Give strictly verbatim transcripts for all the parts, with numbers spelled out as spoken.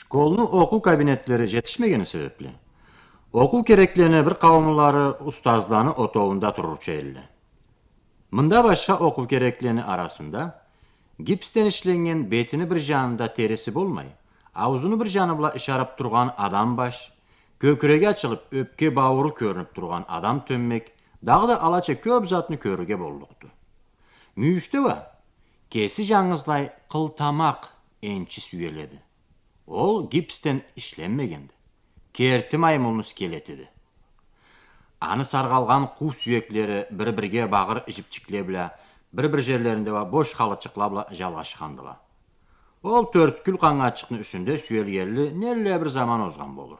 Школну окъуу кабинетлери жетишмегени себепли, окъуу кереклени бир къауумлары устазланы отоуунда турурча элле. Мында башха окъуу кереклени арасында гипсден ишленнген бетини бир жанында териси болмай, аузуну бир жаны бла ышарып тургъан адам баш, кёкюреги ачылып, ёпке-баууру кёрюнюп тургъан адам тёммек, дагъыда алача кёп затны кёрюрге боллукъду. Мюйюшде уа кеси жангызлай къылтамакъ энчи сюеледи. Ол гипсден ишленмегенди. Керти маймулну скелетиди. Аны саргъалгъан къуу сюеклери бир-бирге багъыр жипчикле бла, бир-бир жерлеринде уа бош халычыкъла бла жалгъашхандыла. Ол тёрткюл къангачыкъны юсюнде сюелгенли нелле бир заман озгъан болур.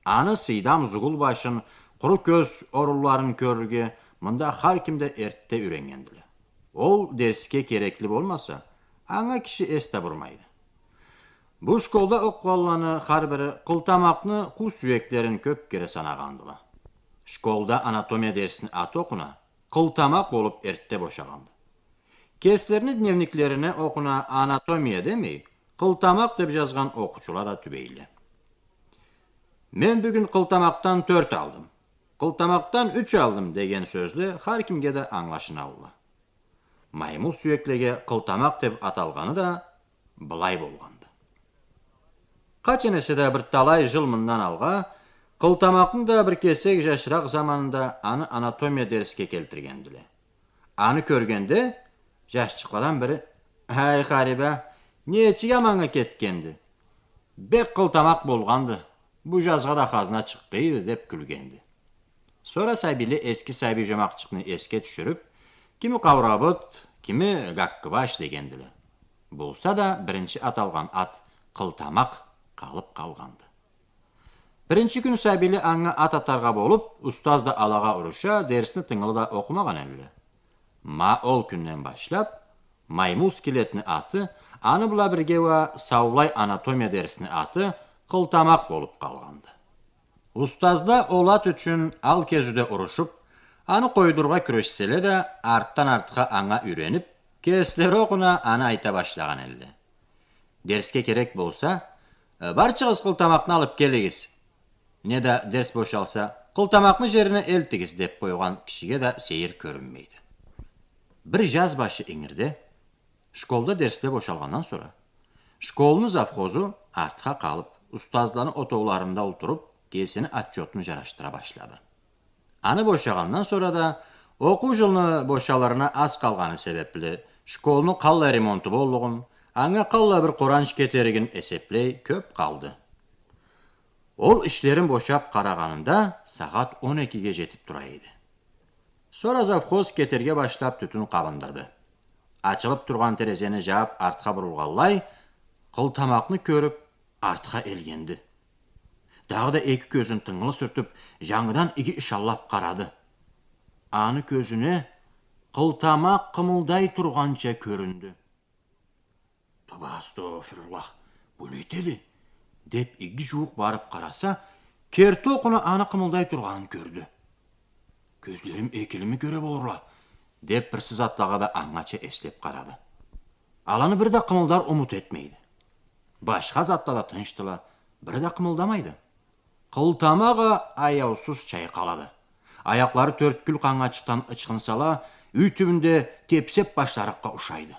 Аны сыйдам зугул башын, къуру кёз орунларын кёрюрге мында хар ким да эртте юйреннгендиле. Ол дерсге керекли болмаса, анга киши эс да бурмайды. Бу школда окъугъанланы хар бири къылтамакъны къуу сюеклерин кёп кере санагъандыла. Школда анатомия дерсини аты окъуна, къылтамакъ болуп эртте бошагъанды. Кеслерини дневниклерине окъуна анатомия демей, къылтамакъ деп жазгъан окъуучула да тюбейле. Мен бюгюн къылтамакъдан тёрт алдым, къылтамакъдан юч алдым деген сёзле хар кимге да ангылашыналла. Маймул сюеклеге къылтамакъ деп аталгъаны да былай болгъанды. Къачан эсе да бир талай жыл мындан алгъа, къылтамакъны да бир кесек жашыракъ заманында аны анатомия дерсге келтиргендиле. Аны кёргенде, жашчыкъладан бири: «Ай, хариба, нечик аманнга кетгенди? Бек къылтамакъ болгъанды, бу жазгъа да хазна чыкъгъыйды», — деп кюлгенди. Сора сабийле эски сабий жомакъчыкъны эсге тюшюрюп, кими Къаурабыт, кими Гаккыбаш дегендиле. Болса да, биринчи аталгъан ат Къылтамакъ къалып къалгъанды. Биринчи кюн сабийле анга ат атаргъа болуп, устаз да алагъа уруша, дерсни тынгылы да окъумагъан элле. Ма ол кюнден башлап, маймул скелетни аты, аны бла бирге уа саулай анатомия дерсни аты Къылтамакъ болуп къалгъанды. Устазла ол ат ючюн ал кезиуде урушуп, аны къойдурургъа кюрешселе да, артдан-артха анга юйренип, кеслери окъуна аны айта башлагъан элле. Дерсге керек болса, «Э, барчыгъыз, къылтамакъны алып келигиз», неда дерс бошалса, «Къылтамакъны жерине элтигиз», деп къойгъан кишиге да сейир кёрюнмейди. Бир жаз башы ингирде, школда дерсле бошалгъандан сора, школну завхозу артха къалып, устазланы отоуларында олтуруп, кесини отчётун жарашдыра башлады. Аны бошагъандан сора да, окъуу жылны бошалырына аз къалгъаны себепли, школну къаллай ремонту боллугъун, анга къаллай бир къоранч кетеригин эсеплей кёп къалды. Ол ишлерин бошап къарагъанында сагъат он экиге жетип тура эди. Сора завхоз кетерге башлап тютюн къабындырды. Ачылып тургъан терезени жаап артха бурулгъанлай, къылтамакъны кёрюп, артха элгенди. Дагъыда эки кёзюн тынгылы сюртюп, жангыдан иги ышанлап къарады. Аны кёзюне къылтамакъ къымылдай тургъанча кёрюндю. «Тоба, астагъфируллах, бу не этеди?» — деп, иги жууукъ барып къараса, керти окъуна аны къымылдай тургъанын кёрдю. «Кёзлерим экилими кёре болурла», — деп, бирси затлагъа да ангача эслеп къарады. Аланы бири да къымылдар умут этмейди. Башха затла да тынчдыла, бири да къымылдамайды. Къылтамакъ а аяусуз чайкъалады. Аякълары тёрткюл къангачыкъдан ычхынсала, юй тюбюнде тепсеп башларыкъгъа ушайды.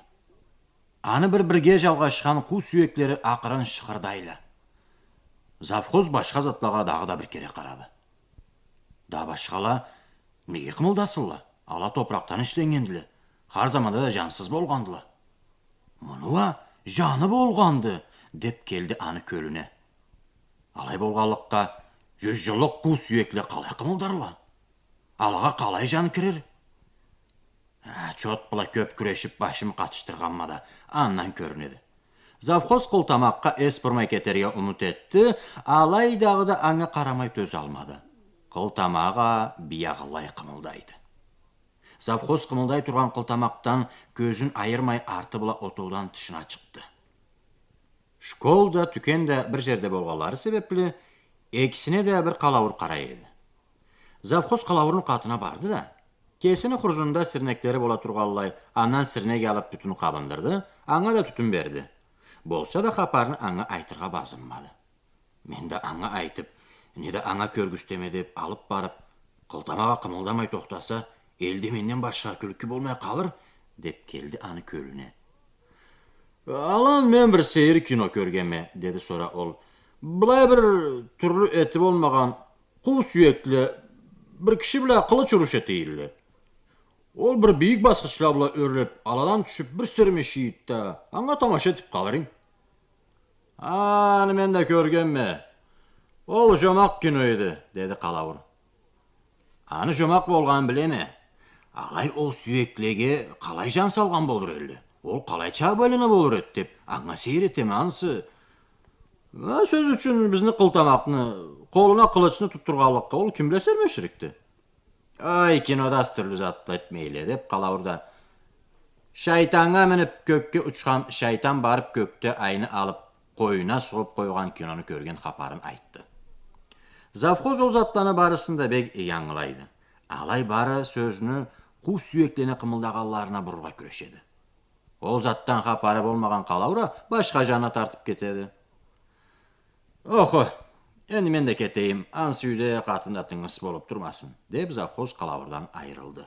Аны бир-бирге жалгъашхан къуу сюеклери акъырын шыкъырдайла. Завхоз башха затлагъа дагъыда бир кере къарады. «Да башхала неге къымылдасынла? Ала топуракъдан ишленнгендиле. Хар заманда да жансыз болгъандыла. Муну уа жаны болгъанды», — деп келди аны кёлюне. «Алай болгъанлыкъгъа, жюз жыллыкъ къуу сюекле къалай къымылдарла? Алагъа къалай жан кирир?» «А, чот бла кёп кюрешип, башым къатышдыргъанма да, андан кёрюнеди». Завхоз къылтамакъгъа эс бурмай кетерге умут этди, алай дагъыда анга къарамай тёзалмады. Къылтамакъ а биягъылай къымылдайды. Завхоз къымылдай тургъан къылтамакъдан кёзюн айырмай, арты бла отоудан тышына чыкъды. Школ да, тюкен да бир жерде болгъанлары себепли, экисине да бир къалауур къарай эди. Завхоз къалауурну къатына барды да, кесини хуржунунда сирнеклери бола тургъанлай, андан сирнек алып, тютюн къабындырды, анга да тютюн берди. Болса да хапарны анга айтыргъа базынмады. Мен да анга айтып, неда анга кёргюзтеме деп алып барып, къылтамакъ а къымылдамай тохтаса, элде менден башха кюлкю болмай къалыр, деп келди аны кёлюне. Алан мен бир сейир кино кёргенме, деди сора ол. Былай бир тюрлю эти болмагъан къуу сюекли бир киши бла къылыч уруш эте эдиле. Ол бир бийик басхычла бла ёрлеп, аладан тюшюп, бир сирмишийди да, анга тамаша этип къалырынг. Аны мен да кёргенме. Ол жомакъ кино эди, деди къалауур. Аны жомакъ болгъанын билеме. Алай ол сюеклеге къалай жан салгъан болур эдиле? Ол къалайча байлана болур эди деп, анга сейир этеме ансы. Ма, сёз ючюн, бизни къылтамакъны, къолуна къылычны тутдургъанлыкъгъа ол ким бла сермеширикди? Ай, кинода аз тюрлю затла этмейле, деп къалауур да. Шайтаннга минип кёкге учхан шайтан барып кёкде айны алып, къойнуна сугъуп къойгъан кинону кёрген хапарын айтды. Завхоз ол затланы барысын да бек иги ангылайды. Алай бары сёзню къуу сюеклени къымылдагъанларына бурургъа кюрешеди. Ол затдан хапары болмагъан къалауур а башха жанына тартып кетеди. Охо, энди мен да кетейим, ансы юйде къатын да тынгысыз болуп турмасын, деп завхоз къалаурдан айырылды.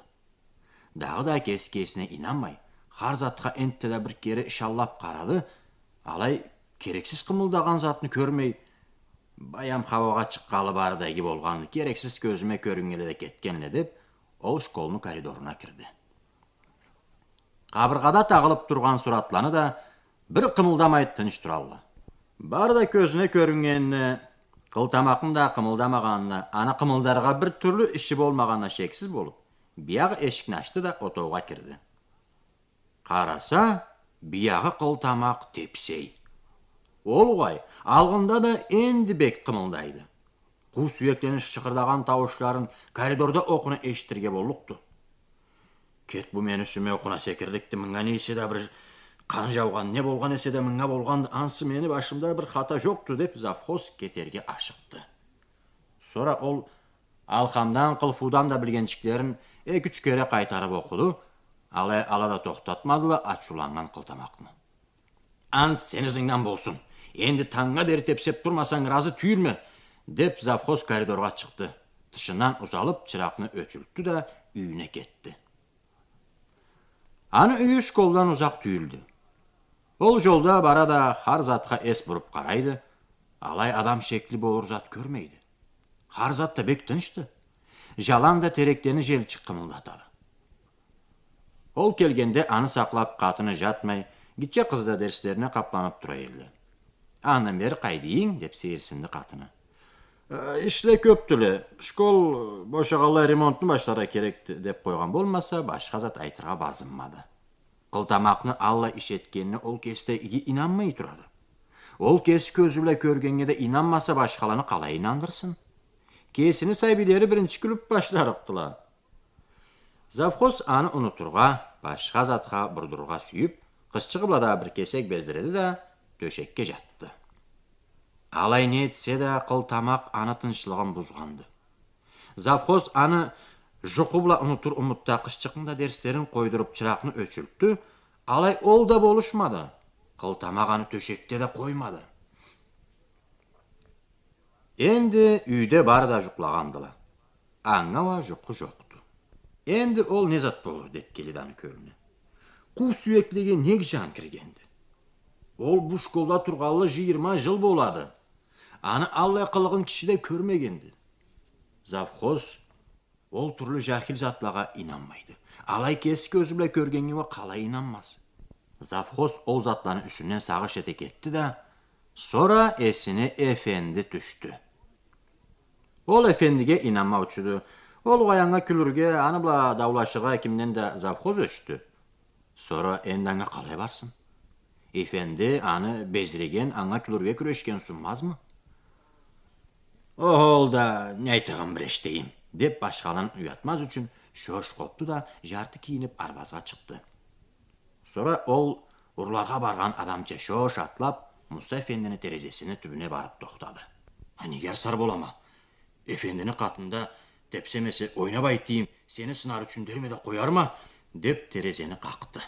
Дагъыда кеси кесине ийнанмай, хар затха энтта да бир кере ышанлап къарады, алай керексиз къымылдагъан затны кёрмей, баям хауагъа чыкъгъанлы бары да иги болгъанды, керексиз кёзюме кёрюннгенле да кетгенле, деп, ол школну коридоруна кирди. Къабыргъада тагъылып тургъан суратланы да бир къымылдамай тынч туралла. Бары да кёзюне кёрюннгенине, къылтамакъны да къымылдамагъанына, аны къымылдаргъа бир тюрлю иши болмагъанына шексиз болуп, биягъы эшикни ачды да, отоугъа кирди. Къараса, биягъы къылтамакъ тепсей. Ол угъай, алгъында да энди бек къымылдайды. Къуу сюеклени шыкъырдагъан тауушларын коридорда окъуна эшитирге боллукъду. Кет, бу мени юсюме окъуна секирликди, мынга не эсе да бир къан жаугъан, не болгъан эсе да мынга болгъанды, ансы мени башымда бир хата жокъду, деп, завхоз кетерге ашыкъды. Сора ол алхамдан, къылфуудан да билгенчиклерин эки-юч кере къайтарып окъуду, алай ала да тохтатмадыла ачыуланнган къылтамакъны. Ант сени ызынгдан болсун. Энди тангнга дери тепсеп турмасанг, ыразы тюйюлме, — деп, завхоз коридоргъа чыкъды. Тышындан узалып, чыракъны ёчюртдю да, юйюне кетди. Аны юйю школдан узакъ тюйюлдю. Ол жолда бара да, хар затха эс буруп къарайды, алай адам шекли болур зат кёрмейди. Хар зат да бек тынчды. Жаланда тереклени желчик къымылдатады. Ол келгенде, аны сакълап къатыны жатмай, гитче къызы да дерслерине къапланып тура эдиле. — Андан бери къайда эдинг? — деп сейирсинди къатыны. — Э, ишле кёпдюле. Школ бошагъанлай ремонтну башларгъа керекди, — деп къойгъан болмаса, башха зат айтыргъа базынмады. Къылтамакъны аллай иш этгенине ол кеси да иги ийнанмай турады. Ол кеси кёзю бла кёргеннге да ийнанмаса, башхаланы къалай ийнандырсын? Кесини сабийлери биринчи кюлюп башларыкъдыла. Завхоз аны унутургъа, башха затха бурдурургъа сюйюп, къызчыгъы бла да бир кесек бездиреди да, тёшекге жатды. Алай не этсе да, къылтамакъ аны тынчлыгъын бузгъанды. Завхоз аны жукъу бла унутур умутда къызчыкъны да дерслерин къойдуруп, чыракъны ёчюртдю, алай ол да болушмады. Къылтамакъ аны тёшекде да къоймады. Энди юйде бары да жукълагъандыла. Анга уа жукъу жокъду. Энди ол не зат болур деп келеди аны кёлюне. Къуу сюеклеге нек жан киргенди? Ол бу школда тургъанлы жыйырма жыл болады. Аны аллай къылыгъын киши да кёрмегенди. Завхоз ол тюрлю жахил затлагъа ийнанмайды. Алай кеси кёзю бла кёргеннге уа къалай ийнанмаз? Завхоз ол затланы юсюнден сагъыш эте кетди да, сора эсине эфенди тюшдю. Ол эфендиге ийнанмаучуду. Ол угъай анга кюлюрге, аны бла даулашыргъа кимден да завхоз ёчдю. Сора энди анга къалай барсын? Эфенди аны безиреген, анга кюлюрге кюрешген сунмазмы? — Охо, ол да не айтырыгъын бир эшитейим, — деп, башхаланы уятмаз ючюн шош къопду да, жарты кийинип, арбазгъа чыкъды. Сора ол урларгъа баргъан адамча шош атлап, Муса эфендини терезесини тюбюне барып тохтады. — Ха, неге арсар болама? Эфендини къатында тепсемесе, ойнап айтайым, сени сынар ючюн дерме да къоярма, — деп, терезени къакъды.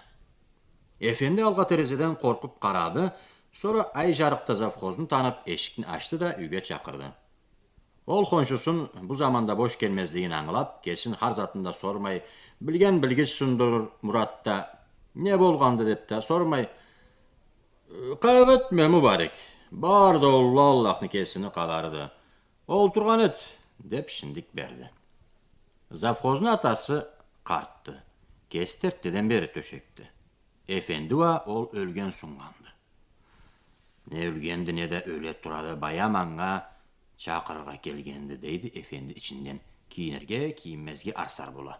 Эфенди алгъа терезеден къоркъуп къарады, Сора ай жарыкъда завхозну танып, эшикни ачды да, юйге чакъырды. Ол хоншусун бу заманда бош келмезлигин ангылап, кесин хар затын да сормай, билген билгич сундуруур муратда, «Не болгъанды?» деп да сормай, «Къайгъы этме, Мубарек, бары да Уллу Аллахны кесини къадарыды. Олтургъан эт», — деп шиндик берди. Завхозну атасы къартды. Кеси тертдеден бери тёшекди. Эфенди уа ол ёлген суннганды. «Не ёлгенди, не да ёле турады, баям анга чакъырыргъа келгенди», — дейди эфенди ичинден, кийинирге, кийинмезге арсар бола.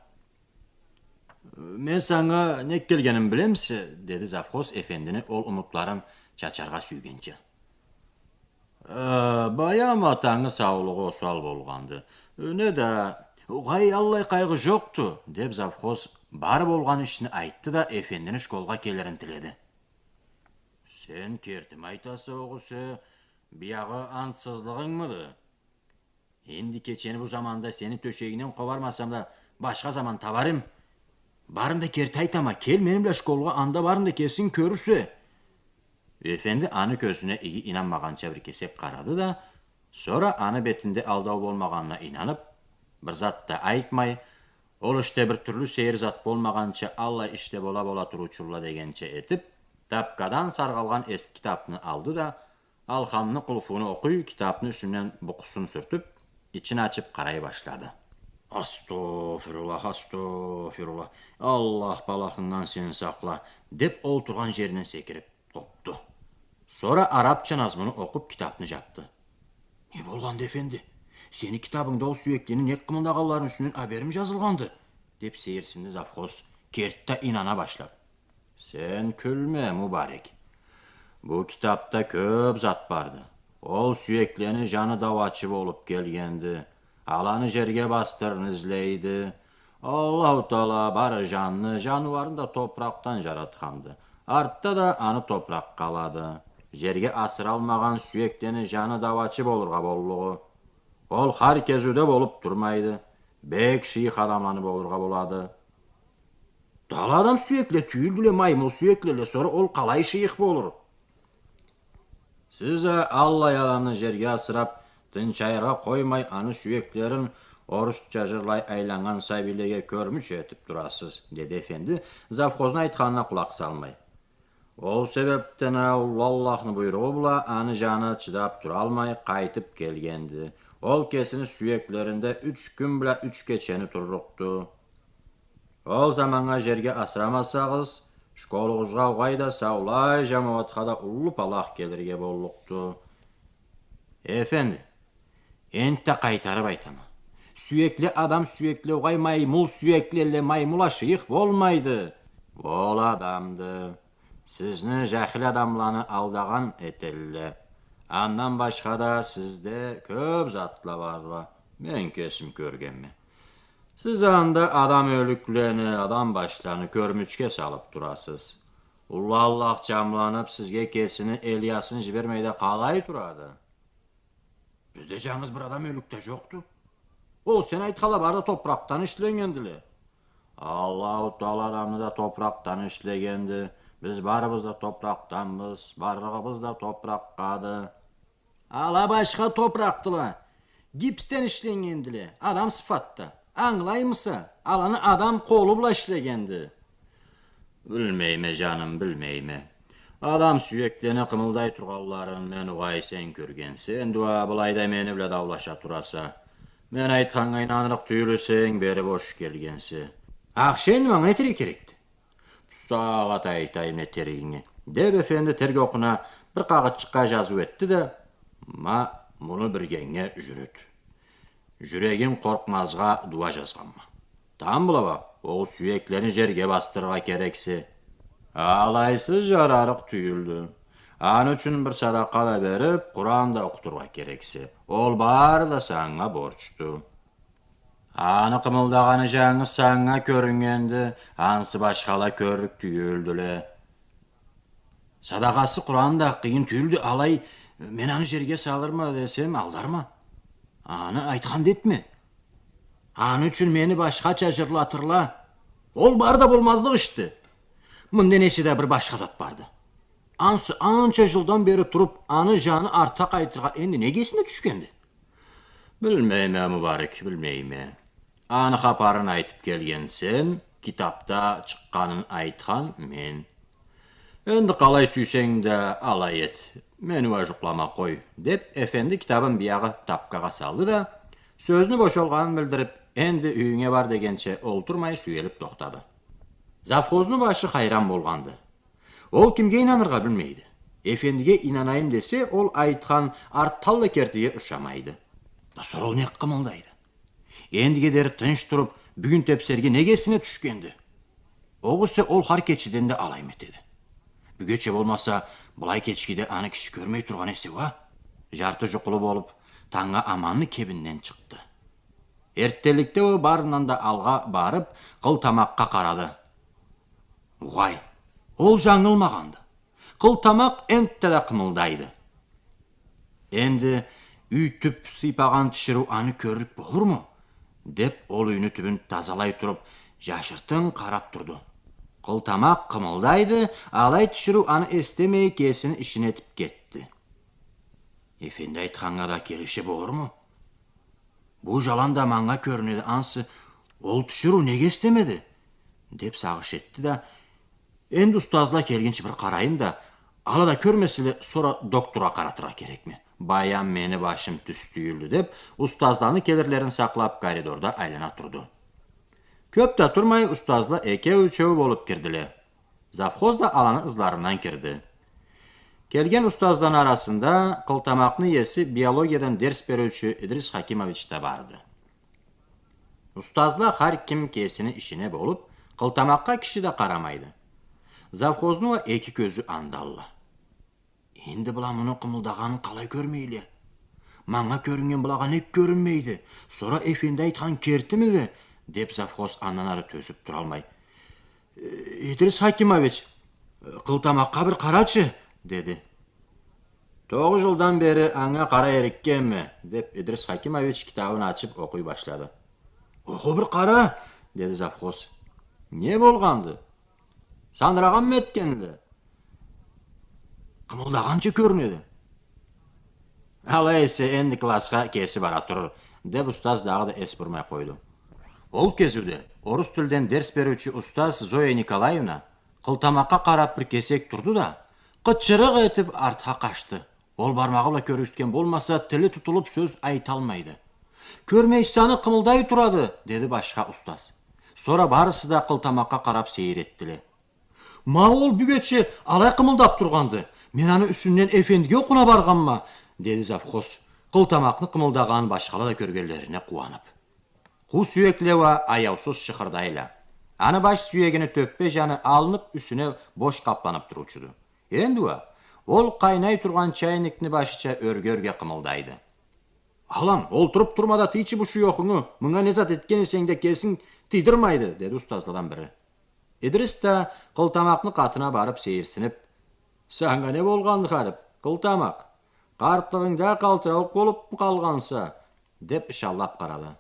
«Мен санга нек келгеними билемисе?» — деди завхоз эфендини ол умутларын чачаргъа сюйгенча. «Э, баям атангы саулугъу осал болгъанды. Э, не да, огъай, аллай къайгъы жокъду», — деп завхоз бар болгъан ишни айтды да, эфендини школгъа келирин тиледи. «Сен кертими айтаса, огъесе, биягъы антсызлыгъынгмыды? Энди кечени бу заманда сени тёшегингден къобармасам да, башха заман табар эм. Барын да керти айтама, кел мени бла школгъа, анда барын да кесинг кёрюрсе». Эфенди аны кёзюне иги ийнанмагъанча бир кесек къарады да, сора аны бетинде алдау болмагъанына ийнанып, бир зат да айтмай, ол ишде бир тюрлю сейир зат болмагъанча, аллай ишде бола-бола туруучулла дегенча этип, тапкадан саргъалгъан эски китапны алды да, алхамны къулфуну окъуй, китапны юсюнден букъусун сюртюп, ичин ачып къарай башлады. «Астофируллах, астофируллах, Аллах балахындан сени сакъла», — деп, олтургъан жеринден секирип къопду. Сора арапча назмуну окъуп, китапны жапды. «Не болгъанды, эфенди? Сени китабынгда ол сюеклени нек къымылдагъанларыны юсюнден аберим жазылгъанды?» — деп сейирсинди завхоз, керти да ийнана башлап. «Сен кюлме, Мубарек. Бу китапда кёп зат барды. Ол сюеклени жаны дауачы болуп келгенди. Аланы жерге басдырырны излейди. Аллаху Таала бары жанны, жаныуарны да топуракъдан жаратханды. Артда да аны топуракъ къалады. Жерге асыралмагъан сюеклени жаны дауачы болургъа боллугъу. Ол хар кезиуде болуп турмайды. Бек шыйых адамланы болургъа болады». «Да ала адам сюекле тюйюлдюле, маймул сюеклеле, сора ол къалай шыйых болур?» «Сиз а аллай адамны жерге асырап, тынчайыргъа къоймай, аны сюеклерин орусча жырлай айланнган сабийлеге кёрмюч этип турасыз», — деди эфенди, завхозну айтханына къулакъ салмай. «Ол себепден а Уллу Аллахны буйругъу бла аны жаны чыдап туралмай, къайтып келгенди. Ол кесини сюеклеринде юч кюн бла юч кечени турлукъду. Ол заманнга жерге асырамасагъыз, школугъузгъа угъай да, саулай жамауатха да уллу палах келирге боллукъду». «Эфенди, энтда къайтарып айтама. Сюекле адам сюекле угъай, маймул сюеклеле, маймул а шыйых болмайды. Ол адамды. Сизни жахил адамланы алдагъан этелле. Андан башха да сизде кёп затла барла. Мен кесим кёргенме. Сиз анда адам ёлюклени, адам башланы кёрмючге салып турасыз. Уллу Аллах жамланып, сизге кесини Элиясын жибермей да къалай турады?» «Бизде жангыз бир адам ёлюк да жокъду. Ол сен айтханла бары да топуракъдан ишленнгендиле». «Аллаху Таала адамны да топуракъдан ишлегенди. Биз барыбыз да топуракъданбыз, барлыгъыбыз да топуракъгъады». «Ала башха топуракъдыла. Гипсден ишленнгендиле, адам сыфатда. Ангылаймыса, аланы адам къолу бла ишлегенди». «Билмейме, жаным, билмейме. Адам сюеклени къымылдай тургъанларын мен угъай, сен кёргенсе. Энди уа былайда мени бла даулаша тураса. Мен айтханнга ийнанырыкъ тюйюл эсенг, бери бош келгенсе». «Ахшы, энди манга не этерге керекди?» «Бусагъат айтайым не этеригинги», — деп, эфенди терк окъуна бир къагъытчыкъгъа жазыу этди да: «Ма, муну биргенге жюрют. Жюрегинг къоркъмазгъа дуа жазгъанма. Тамбла уа, ол сюеклени жерге басдырыргъа керексе. Алайсыз жарарыкъ тюйюлдю. Аны ючюн бир садакъа да берип, Къуран да окъутургъа керексе. Ол бары да санга борчду. Аны къымылдагъаны жангыз санга кёрюннгенди, ансы башхала кёрлюк тюйюлдюле». «Садакъасы Къуран да къыйын тюйюлдю, алай, мен аны жерге салырма десем, алдарма. Аны айтхан да этме. Аны ючюн мени башхача жырлатырла. Ол бары да болмазлыкъ ишди. Мында не эсе да бир башха зат барды». Ансы анча жылдан бери туруп, аны жаны артха къайтыргъа энди неге эсине тюшгенди? Билмейме, Мубарек, билмейме. Аны хапарын айтып келген сен, китапда чыкъгъанын айтхан мен. Энди къалай сюйсенг да алай эт. Мени уа жукълама къой, — деп, эфенди китабын биягъы тапкагъа салды да, сёзню бошалгъанын билдирип, энди юйюнге бар дегенча олтурмай сюелип тохтады. Завхозну башы хайран болгъанды. Ол кимге ийнаныргъа билмейди. Эфендиге ийнанайым десе, ол айтхан арталла кертиге ушамайды. Да сора ол не къымылдайды? Эндиге дери тынч туруп, бюгюн тепсерге неге эсине тюшгенди? Огъесе ол хар кечеден да алаймы этеди? Бюгече болмаса, былай кечгиде аны киши кёрмей тургъан эсе уа. Жарты жукъулу болуп, тангнга аманны кебинден чыкъды. Эрттенликде уа барындан да алгъа барып, Къылтамакъгъа къарады. Угъай, ол жангылмагъанды. Къылтамакъ энтта да къымылдайды. Энди юй тюп сыйпагъан тиширыу аны кёрлюк болурму? — деп, ол юйню тюбюн тазалай туруп, жашыртын къарап турду. Къылтамакъ къымылдайды, алай тиширыу аны эстемей, кесини ишин этип кетди. Эфенди айтханнга да келише болурму? Бу жаланда манга кёрюнеди, ансы ол тиширыу неге эстемеди? — деп сагъыш этди да, энди устазла келгинчи бир къарайым да, ала да кёрмеселе, сора докторгъа къаратыргъа керекме. Баям мени башым тюз тюйюлдю, — деп, устазланы келирлерин сакълап, коридорда айлана турду. Кёп да турмай, устазла экеу-ючеу болуп кирдиле. Завхоз да аланы ызларындан кирди. Келген устазланы арасында Къылтамакъны иеси, биологиядан дерс бериучю Идрис Хакимович да барды. Устазла хар ким кесини ишине болуп, Къылтамакъгъа киши да къарамайды. Завхозну уа эки кёзю андалла. Энди была муну къымылдагъанын къалай кёрмейле? Манга кёрюннген былагъа нек кёрюнмейди? Сора эфенди айтхан кертимиди? — деп, завхоз андан ары тёзюп туралмай: — Э, Идрис Хакимович, Къылтамакъгъа бир къарачы, — деди. — Тогъуз жылдан бери анга къарай эрикгенме, — деп, Идрис Хакимович китабын ачып окъуй башлады. — Окъу бир къара, — деди завхоз. — Не болгъанды? Сандырагъанмы этгенди? Къымылдагъанча кёрюнеди. — Алай эсе, энди классха кеси бара турур, — деп, устаз дагъыда эс бурмай къойду. Ол кезиуде орус тилден дерс бериучю устаз Зоя Николаевна Къылтамакъгъа къарап бир кесек турду да, къычырыкъ этип артха къачды. Ол бармагъы бла кёргюзтген болмаса, тили тутулуп сёз айталмайды. — Кёрмейсе, аны къымылдай турады, — деди башха устаз. Сора барысы да Къылтамакъгъа къарап сейир этдиле. — Ма ол бюгече алай къымылдап тургъанды. Мен аны юсюнден эфендиге окъуна баргъанма, — деди завхоз, Къылтамакъны къымылдагъанын башхала да кёргенлерине къууанып. Къу сюекле уа аяусуз шыхырдайла. Аны баш сюегини тёппе жаны алынып, юсюне бош къапланып туруучуду. Энди уа ол къайнай тургъан чайникни башыча ёрге-ёрге къымылдайды. — Алан, олтуруп турма да, тийчи бу шуёхунгу, мынга не зат этген эсенг да, кесин тийдирмейди, — деди устазладан бири. Идрис да Къылтамакъны къатына барып сейирсинип: — Санга не болгъанды, харип, Къылтамакъ? Къартлыгъынгда къалтырауукъ болуп къалгъанса? — деп ышаллап къарады.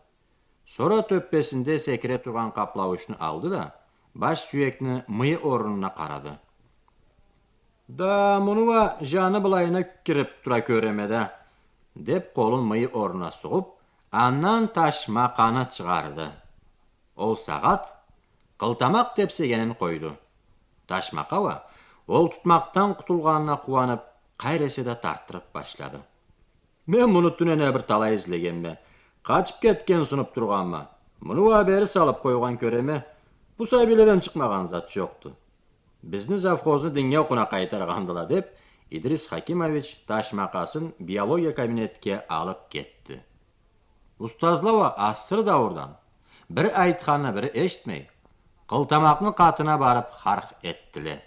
Сора тёппесинде секире тургъан къаплауучну алды да, баш сюекни мыйы орнуна къарады. — Да муну уа жаны былайына кирип тура кёреме да, — деп, къолун мыйы орнуна сугъуп, андан ташмакъаны чыгъарды. Ол сагъат Къылтамакъ тепсегенин къойду. Ташмакъа уа ол тутмакъдан къутулгъанына къууанып, къайры эсе да тартдырып башлады. — Мен муну тюнене бир талай излегенме. Къачып кетген сунуп тургъанма. Муну уа бери салып къойгъан кёреме. Бу сабийледен чыкъмагъан зат жокъду. Бизни завхозну динге окъуна къайтаргъандыла, — деп, Идрис Хакимович ташмакъасын биология кабинетге алып кетди. Устазла уа асыры дауурдан бир айтханны бири эшитмей, Къылтамакъны къатына барып харх этдиле.